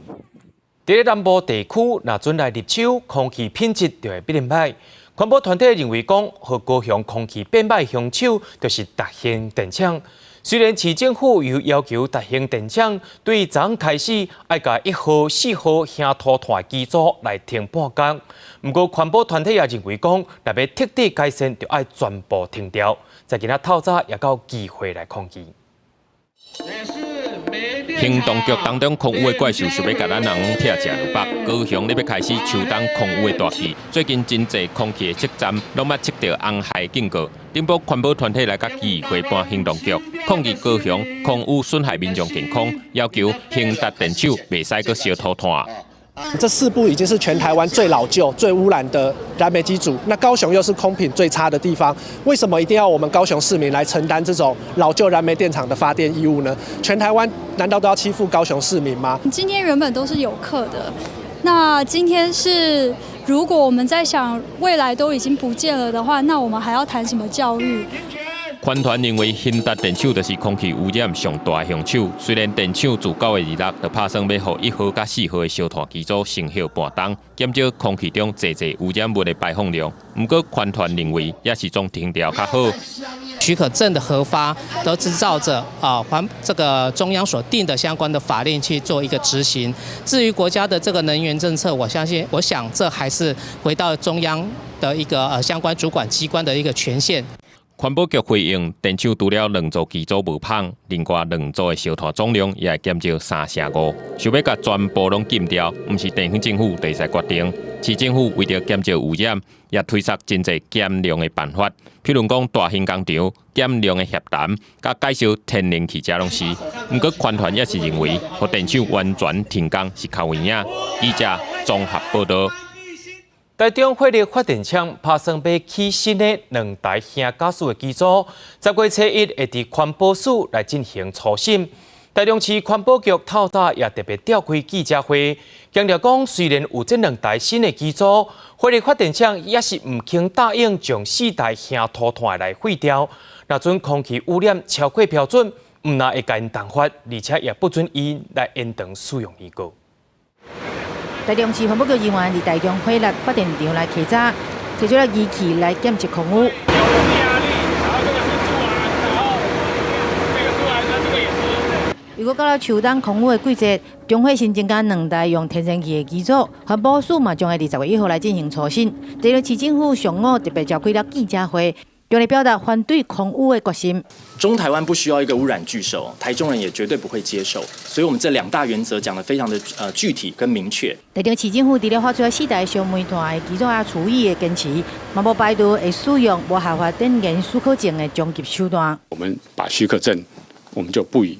佇咧南部地區，若準來入秋，空氣品質就會變歹。環保團體認為講，予高雄空氣變歹兇手就是達興電廠。雖然市政府有要求達興電廠對昨昏開始愛共1號、4號輕塗炭機組來停半工，毋過環保團體也認為講，若欲徹底改善，就愛全部停掉。在今仔透早也到議會來抗議。
行動局當中空污的怪獸想欲共咱人拆食入腹。高雄咧欲開始秋冬空污的大季，最近真濟空氣的測站攏捌測著紅害警告。頂晡環保團體來佮議會搬行動局，抗議高雄空污損害民眾健康，要求興達電廠袂使閣燒塗炭。
這四部已經是全台灣最老舊、最污染的燃煤機組，那高雄又是空品最差的地方，為什麼一定要我們高雄市民來承擔這種老舊燃煤電廠的發電義務呢？全台灣難道都要欺負高雄市民嗎？
今天原本都是有課的，那今天是如果我們在想未來都已經不見了的話，那我們還要談什麼教育？
環團認為，興達電廠就是空氣污染上大的兇手。雖然電廠自9月26就拍算欲予1號佮4號的燒炭機組先歇半冬，減少空氣中濟濟污染物的排放量。毋過，環團認為猶是總停掉較好。
許可證的核發都是照著啊環這個中央所定的相關的法令去做一個執行。至於國家的這個能源政策，我相信，我想這還是回到中央的一個相關主管機關的一個權限。
環保局回應，電廠除了兩組機組無麭，另外兩組的燒炭總量也會減少3成5。想欲共全部攏禁掉，毋是地方政府就會使決定。市政府為著減少污染，也推捒真濟減量的辦法，譬如講大型工廠減量的協談，佮改燒天然氣，這攏是。毋過，環團也是認為，予電廠完全停工是較有影。記者綜合報道。
台中火力發電廠拍算欲起新的兩台輕瓦斯的機組，10月初1會佇環保署來進行初審。台中市環保局透早也特別召開記者會，強調講，雖然有這兩台新的機組，火力發電廠猶是毋肯答應將四台輕塗炭來廢掉。若準空氣污染超過標準，毋但會共𪜶重罰，而且也不准𪜶來延長使用年過。
台中市環保局人員佇台中火力發電廠來稽查，提出了儀器來檢測空污。如果到了秋冬空污的季節，中火新增加兩台用天然氣的機組，環保署嘛將會佇10月1號來進行初審。台中市政府上午特別召開了記者會，用來表達反對空污的決心。
中台灣不需要一個污染巨獸，台中人也絕對不會接受。所以，我們這兩大原則講得非常的具體跟明確。
台中市政府除了發出四台燒煤炭的機組啊處理的堅持，嘛無排除會使用無合法電源許可證的終極手段。
我們把許可證，我們就不予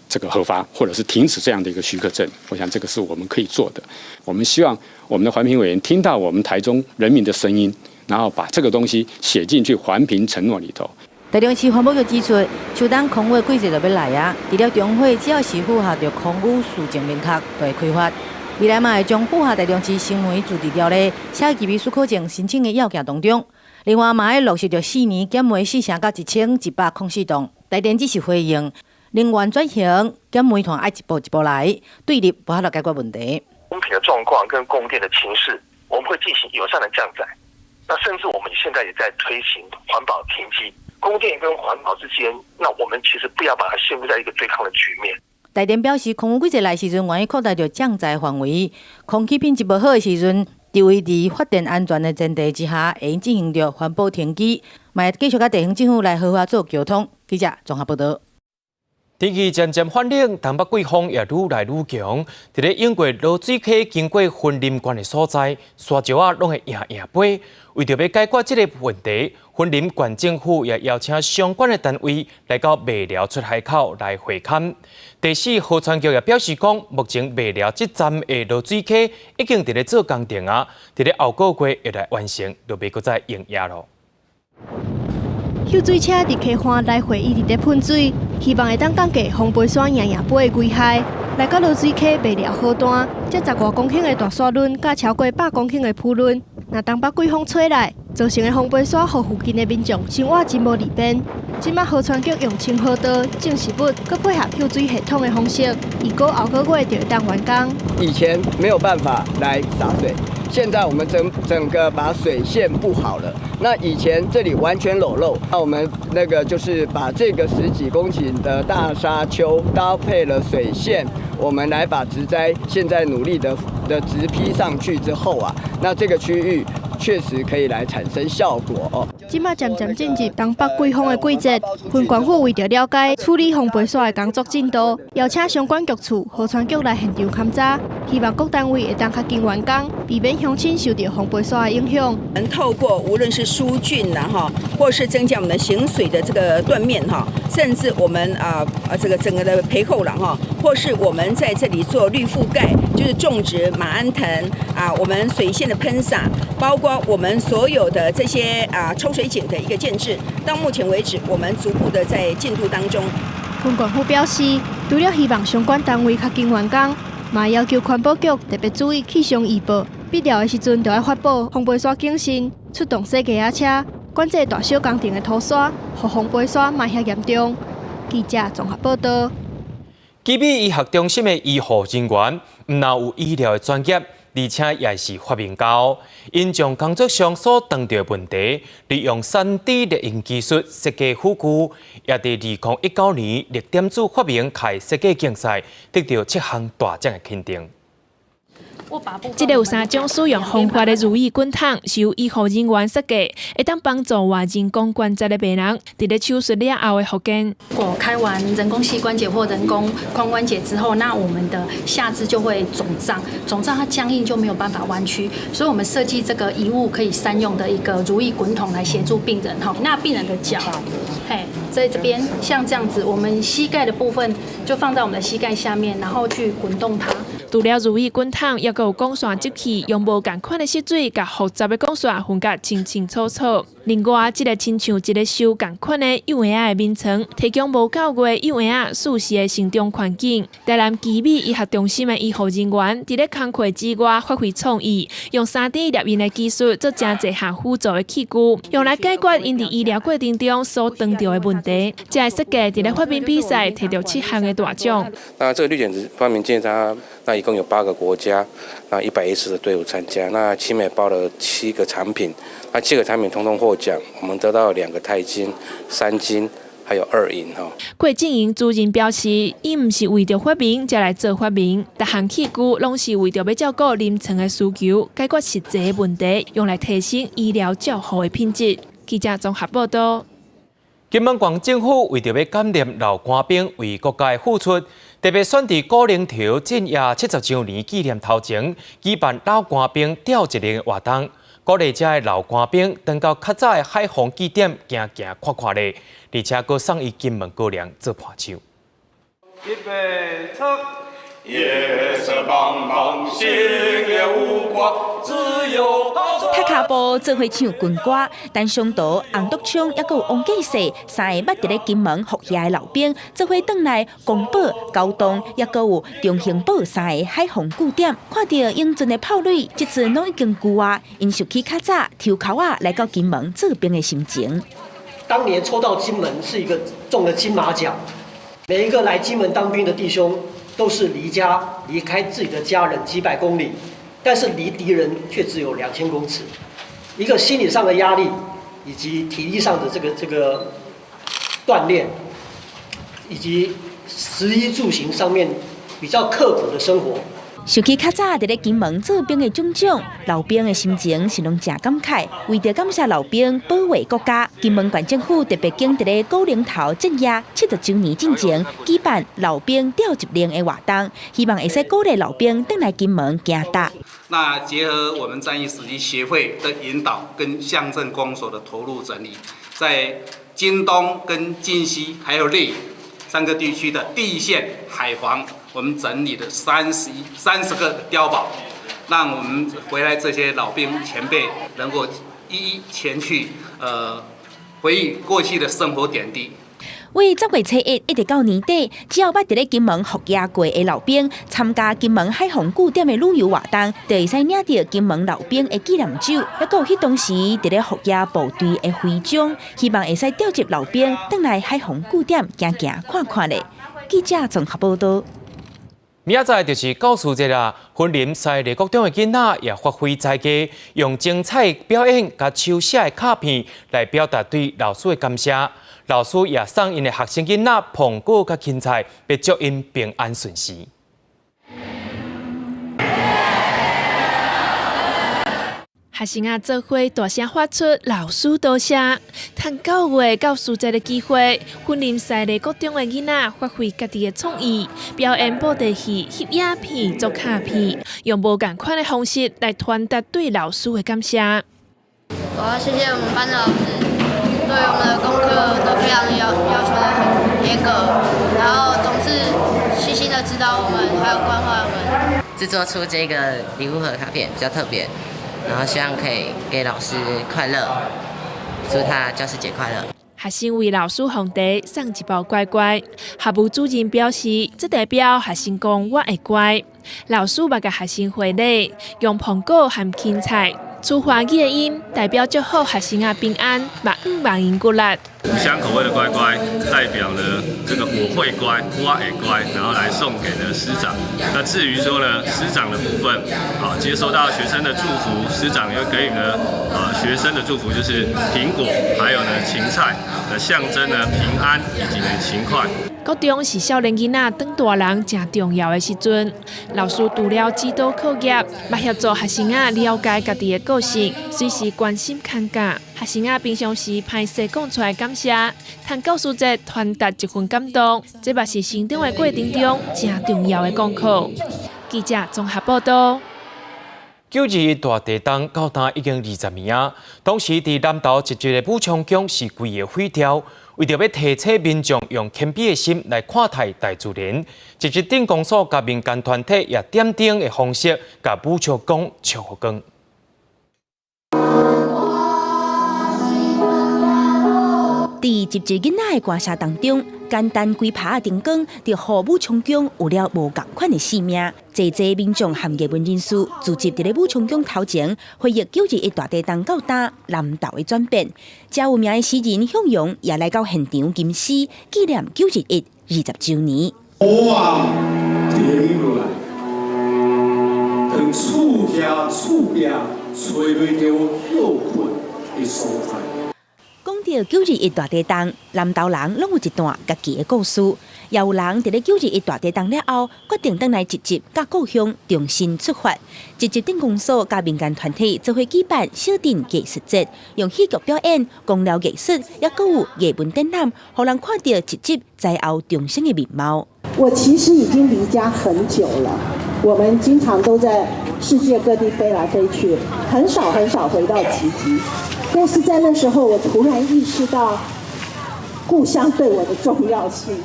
這個核發，或者是停止這樣的一個許可證。我想這個是我們可以做的。我們希望我們的環評委員聽到我們台中人民的聲音，然後把這個東西寫進去環評承諾裡頭。
台中市環保局指出，秋冬空污的季節就欲來啊！除了中火，只要是符合著空污事證明確，就會開罰。未來嘛會將符合台中市燃煤自治條例寫入許可證申請的要件當中。另外嘛愛落實著4年減煤4成到1104棟。台電只是回應能源轉型減煤炭愛一步一步來，對立無法度解決問題。
供品的狀況跟供電的情勢，我們會進行友善的降載。那甚至我們現在也在推行環保停機。供電跟環保之間，那我們其實不要把它陷入在一個對抗的局面。
台電表示，空污季節來時陣，願意擴大著降載範圍。空氣品質無好的時陣，佇維持發電安全的前提之下，會用進行著環保停機，嘛會繼續佮地方政府來好好做溝通。記者綜合報道。
天氣漸漸寒冷，東北季風也愈來愈強。佇咧湧過濁水溪經過雲林縣的所在，沙石仔攏會硬硬飛。為著欲解決這个問題，雲林縣政府也邀請相關的單位來到麥寮出海口來會勘。第四河川局也表示講，目前麥寮這站的濁水溪已經佇咧做工程啊，佇咧後個月會來完成，就袂閣再營業囉。
搝水車佇溪岸來回一直佇噴水，希望會當降低風飛沙硬硬飛的危害。來到濁水溪麥寮河段，這十外公頃的大沙崙，佮超過100公頃的浮崙，若東北季風吹來，造成的風飛沙，予附近的民眾生活真無利便。這馬河川局用清河道種植物，閣配合搝水系統的方式，預估後個月就會當完工。
以前沒有辦法來灑水。現在我們整整個把水線佈好了。那以前這裡完全裸露，那我們那個就是把這個十幾公頃的大沙丘搭配了水線，我們來把植栽現在努力的植批上去之後啊，那這個區域確實可以來產生效果哦。
這馬漸漸進入東北季風的季節，雲縣府為著了解處理風飛沙的工作進度，邀請相關局處、河川局來現場勘查，希望各單位會當較緊完工，避免鄉親受著風飛沙的影響。
透過無論是疏浚啦哈，或是增加我們的行水的這個斷面哈，甚至我們啊這個整個的培厚了哈，或是我們在這裡做綠覆蓋，就是種植馬鞍藤啊，我們水線的噴灑，包括我們所有的這些啊抽水井的一個建置，到目前為止，我們逐步的在進度當中。
雲縣府表示，除了希望相關單位較緊完工，嘛要求環保局特別注意氣象預報，必要的時陣就愛發布風飛沙警訊，出動洗街仔車，管制大小工程的土沙，予風飛沙莫遐嚴重。記者綜合報道。
奇美醫學中心的醫護人員，毋但有醫療的專業，而且也是發明家。𪜶將工作上所碰著的問題，利用3D 列印技術設計輔具，也佇2019年綠點子發明開設計競賽，得著七項大獎的肯定。
這个有三種使用方法的如意滾筒，是由醫護人員設計，會當幫助換人工關節的病人，佇咧手術了後的復健。
如果開完人工膝關節或人工髖關節之後，那我們的下肢就會腫脹，腫脹它僵硬就沒有辦法彎曲，所以我們設計這個一物可以三用的一個如意滾筒來協助病人。哈，那病人的腳，嘿，在這邊像這樣子，我們膝蓋的部分就放在我們的膝蓋下面，然後去滾動它。
除了如意滾筒，猶閣有管線接器，用無仝款的色水，共複雜的管線分甲清清楚楚。另外，這个親像一个手仝款的幼嬰仔的眠床，提供無夠月幼嬰仔舒適的成長環境。台南奇美醫學中心的醫護人員，佇咧工課之外發揮創意，用3D 列印的技術做誠濟項輔助的器具，用來解決𪜶佇醫療過程中所碰著的問題。這个設計佇咧發明比賽摕著七項的大獎。
那這個綠點子發明競賽，那一共有八個國家，那110的隊伍參加，那奇美報了七個產品，那七個產品通通獲獎，我們得到兩個鈦金、三金，還有二銀哈。
郭正英主任表示，伊毋是為著發明才來做發明，逐項器具攏是為著欲照顧臨床的需求，解決實際的問題，用來提升醫療照護的品質。記者綜合報道。
金門縣政府為著欲感念老官兵為國家的付出，特別選佇古寧頭鎮壓70週年紀念頭前，舉辦老官兵吊一輪活動，鼓勵遮的老官兵轉到較早的海防據點行行看看咧，而且閣送伊金門高粱做伴手。
預備，唱。夜色茫茫，星月無光，自由。
踢跤步做伙唱軍歌，陳松道、洪篤昌，猶閣有王繼世三个捌佇咧金門服役的老兵，做伙轉來光寶、高洞，猶閣有中興堡三个海防據點，看著英俊的炮壘，這陣攏已經舊啊，𪜶想起較早抽鉤仔來到金門做兵的心情。
當年抽到金門是一個中了金馬獎，每一個來金門當兵的弟兄，都是離家離開自己的家人幾百公里，但是離敵人卻只有2000公尺，一個心理上的壓力，以及體力上的這個鍛鍊，以及食衣住行上面比較刻苦的生活。
想起較早佇咧金門做兵的種種，老兵的心情是攏誠感慨。為著感謝老兵保衛國家，金門縣政府特別揀佇咧古寧頭鎮壓70週年進前舉辦老兵召集令的活動，希望會使鼓勵老兵轉來金門行踏。
那結合我們戰役史蹟協會的引導，跟鄉鎮公所的投入整理，在金東跟金溪還有內三個地區的地線海防，我們整理了30個碉堡，讓我們回來這些老兵前輩能夠一一前去，回憶過去的生活點滴。
為10月初1一直到年底，只要捌佇咧金門服役過的老兵參加金門海防據點的旅遊活動，就會使領著金門老兵的紀念酒，抑閣有彼當時佇咧服役部隊的徽章，希望會使召集老兵轉來海防據點行行看看咧。記者綜合報道。
明仔載就是教師節啦，雲林西麗國中的囡仔也發揮才藝，用精彩表演佮手寫的卡片來表達對老師的感謝。老師也送𪜶的學生囡仔蘋果佮芹菜，欲祝𪜶平安順遂。
學生仔做伙大聲發出老師多謝，趁9月教師節的機會，雲林西麗國中的囡仔發揮家己的創意，表演布袋戲、翕影片、做卡片，用無仝款的方式來傳達對老師的感謝。
我要謝謝我們班的老師，對我們的功課都非常要求得很嚴格，然後總是細心的指導我們，還有關懷我們。
製作出這個禮物盒卡片比較特別。然後希望可以給老師快樂，祝他教師節快樂。
學生為老師奉茶送一包乖乖，學務主任表示，這代表學生講我會乖。老師嘛共學生回禮，用蘋果和芹菜，出華語的音，代表祝福學生仔平安，嘛向望𪜶鼓勵。
五香口味的乖乖，代表呢這個我會乖，我會乖，然後來送給呢師長。那至於說呢師長的部分，啊接收到學生的祝福，師長又給予呢學生的祝福就是蘋果，還有呢芹菜，那象徵呢平安以及呢勤快。
國中是少年囡仔長大人誠重要的時陣，老師除了指導課業，嘛協助學生仔了解家己的個性，隨時關心牽教。學生仔平常時歹勢講出來感謝，趁教師節傳達一份感動，這嘛是成長的過程中誠重要的功課。記者綜合報道。
9·21大地震到今已經20年啊！當時佇南投集集的武昌宮是規个毀掉，為著欲提醒民眾用謙卑的心來看待大自然，集集鎮公所佮民間團體也點燈的方式，共武昌宮照光。
佇集集囡仔的歌聲當中，簡單幾拍的燈光，就予武昌宮有了無仝款的生命。濟濟民眾和藝文人士聚集佇咧武昌宮頭前，回憶9·21大地震到今南投的轉變。誠有名的詩人向陽也來到現場吟詩，紀念9·21 20週年。
雨啊，停落來，當厝徛厝壁揣袂著歇睏的所在。
講著9·21大地震，南投人攏有一段家己的故事，也有人佇咧9·21大地震了後，決定轉來集集佮故鄉重新出發。集集鎮公所佮民間團體做伙舉辦小鎮藝術節，用戲劇表演、光療藝術，抑閣有藝文展覽，予人看著集集災後重生的面貌。
我其實已經離家很久了，我們經常都在世界各地飛來飛去，很少很少回到集集。但是在那時候，我突然意識到故鄉對我的重要性，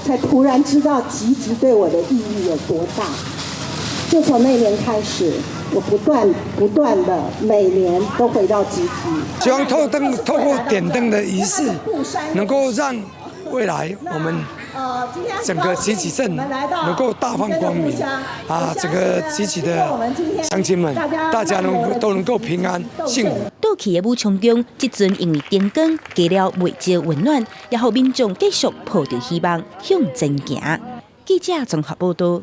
才突然知道集集對我的意義有多大。就從那年開始，我不斷不斷的每年都回到集集。
希望透過點燈的儀式，能夠讓未來我們整個集集鎮能夠大放光明啊！這個集集的鄉親們，大家都能夠平安幸福。
倒去的武昌宮，這陣因為燈光加了未少溫暖，也予民眾繼續抱著希望向前行。記者綜合報道。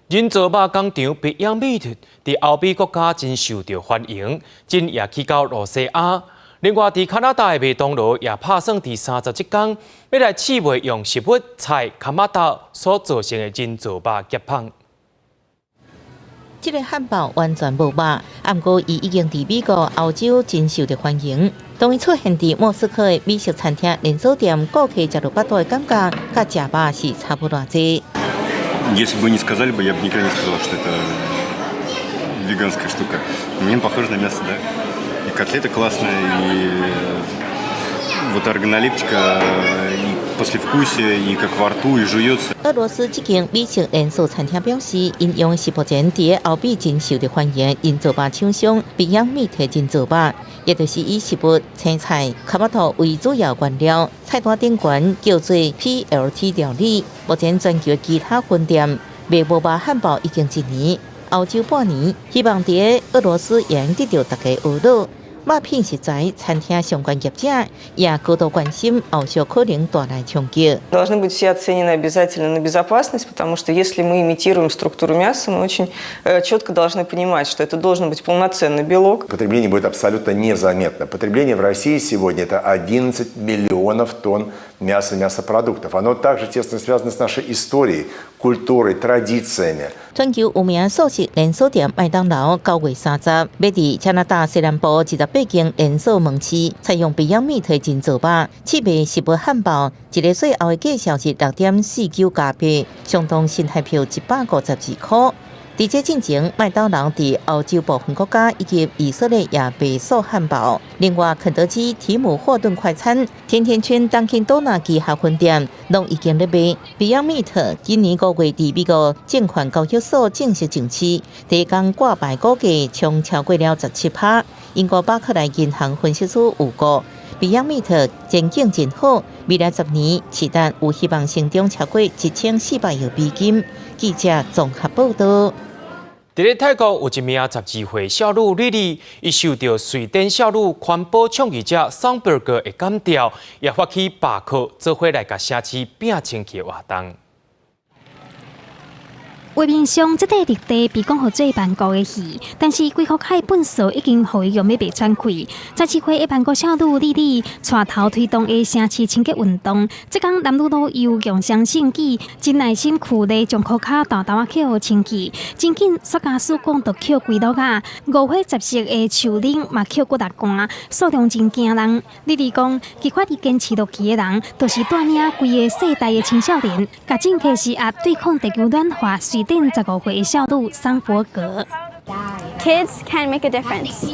人造肉工廠 Beyond Meat 佇歐美國家真受著歡迎，真也去到露西亞。另外，佇加拿大的麥當勞也拍算佇30這工，欲來試賣用食物、菜、坩埚豆所做成的人造肉夾麭。
這个漢堡完全無肉，毋過伊已經佇美國、歐洲真受著歡迎。當伊出現佇莫斯科的美食餐廳連鎖店，顧客食落腹肚的感覺，佮食肉是差無偌濟。
Если бы не сказали бы, я бы никогда не сказал, что это веганская штука. Мне похоже на мясо, да. И котлета классная, и вот органолептика, и послевкусие, и как во рту, и жуется.
俄羅斯這間美食連鎖餐廳表示，𪜶用的是目前佇歐美真受著歡迎，人造肉廠商 Beyond Meat 人造肉，也就是以食物、青菜、坩堝土為主要原料，菜單頂懸叫做 PLT 料理。目前全球其他分店賣無肉漢堡已經一年，歐洲半年，希望佇俄羅斯也會得著大家學樂。肉品食材，餐廳相關業者也高度關心後續可能帶來衝擊。
Должны быть все оценены обязательно на безопасность, потому что если мы имитируем структуру мяса, мы очень четко должны понимать, что это должен быть полноценный белок.
Потребление будет абсолютно незаметно. Потребление в России сегодня это 11 миллионов тонн мяса и мясопродуктов. Оно также тесно связано с нашей историей, культурой, традициями.
全球有名素食連鎖店麥當勞9月30，欲佇加拿大西南部28間連鎖門市採用 Beyond Meat 人造肉，試賣食物漢堡，一个稅後的價數是6.49加幣，相當新台幣152塊。佇這進前，麥當勞佇歐洲部分國家以及以色列也賣素漢堡。另外，肯德基、提姆霍頓快餐、甜甜圈、Dunkin' Donuts 旗下分店攏已經咧賣。Beyond Meat 今年5月佇美國證券交易所正式上市，第一工掛牌股價衝超過了17%。英國巴克萊銀行分析師預估，Beyond Meat 前景真好，未來10年市值有希望成長超過1400億美金。記者綜合報導。
佇咧泰國有一名12歲少女莉莉，伊受著瑞典少女環保倡議者桑伯格的感召，也發起罷課，做伙來共城市拚清氣活動。
畫面上，這塊綠地被講予做萬國的魚，但是規箍塊糞埽已經予伊用欲袂喘氣。14歲的萬國少女莉莉帶頭推動的城市清潔運動，這工男女老幼共襄盛舉，真耐心苦力將箍跤沓沓仔抾予清氣。真緊，塑膠水管都抾幾落仔，五花十色的樹奶嘛抾幾若罐，數量真驚人。莉莉講，激發伊堅持落去的人，就是帶領規个世代的青少年，共政客施壓對抗地球暖化。瑞典15歲的少女桑伯格。
Kids can make a difference.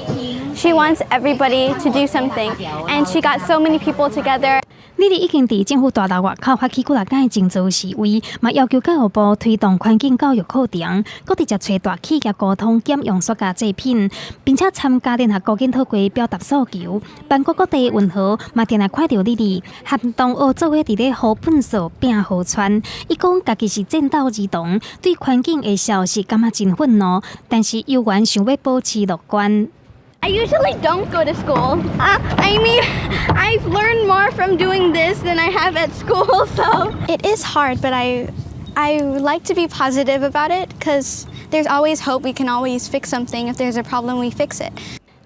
She wants everybody to do something, and she got so many people together.
莉莉已經佇政府大樓外口發起幾若擺靜坐示威，嘛要求教育部推動環境教育課程，閣直接揣大企業溝通減用塑膠製品，並且參加聯合國檢討會表達訴求。萬國各地運河嘛定定看著莉莉，合同學做伙佇咧予糞埽拚河川。伊講家己是戰鬥兒童，對環境的消息感覺真憤怒，但是猶原想欲保持樂觀。
I usually don't go to school. I mean, I've learned more from doing this than I have at school, so. It is hard, but I like to be positive about it because there's always hope. We can always fix something. If there's a problem, we fix it.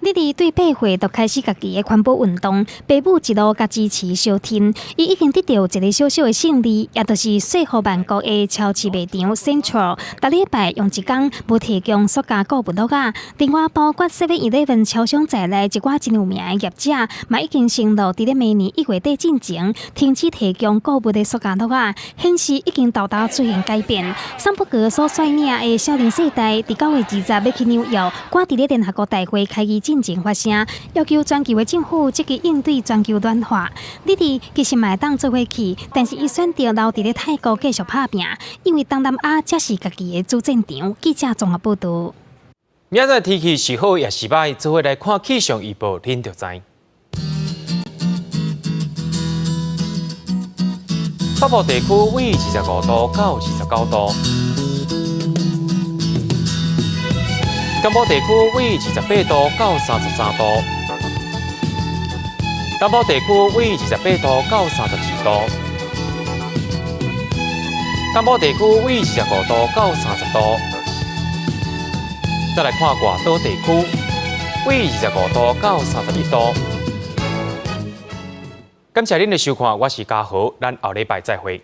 莉莉對8歲就開始家己的環保運動，爸母一路共支持相挺，伊已經得著一个小小的勝利，也就是說服萬國的超市賣場 Central，逐禮拜用一工無提供塑膠購物袋仔。另外，包括 Seven Eleven 超商在內一寡真有名的業者，嘛已經承諾佇咧明年1月底進前停止提供購物的塑膠袋仔，顯示已經沓沓出現改變。桑伯格所率領的少年世代，佇9月20欲去紐約，趕佇咧聯合國大會開議進前發聲，要求全球的政府積極應對全球暖化。莉莉其實嘛會當做伙去，但是伊選擇留佇咧泰國繼續拍拚，因為東南亞才是家己的主戰場。記者綜合報導。
明仔載天氣是好抑是䆀，做伙來看氣象預報，恁就知。北部地區為25度到29度。中部地區為28度到33度，南部地區為28度到32度，東部地區為25度到30度。再來看外島地區，為25度到31度。感謝恁的收看，我是嘉豪，咱後禮拜再會。。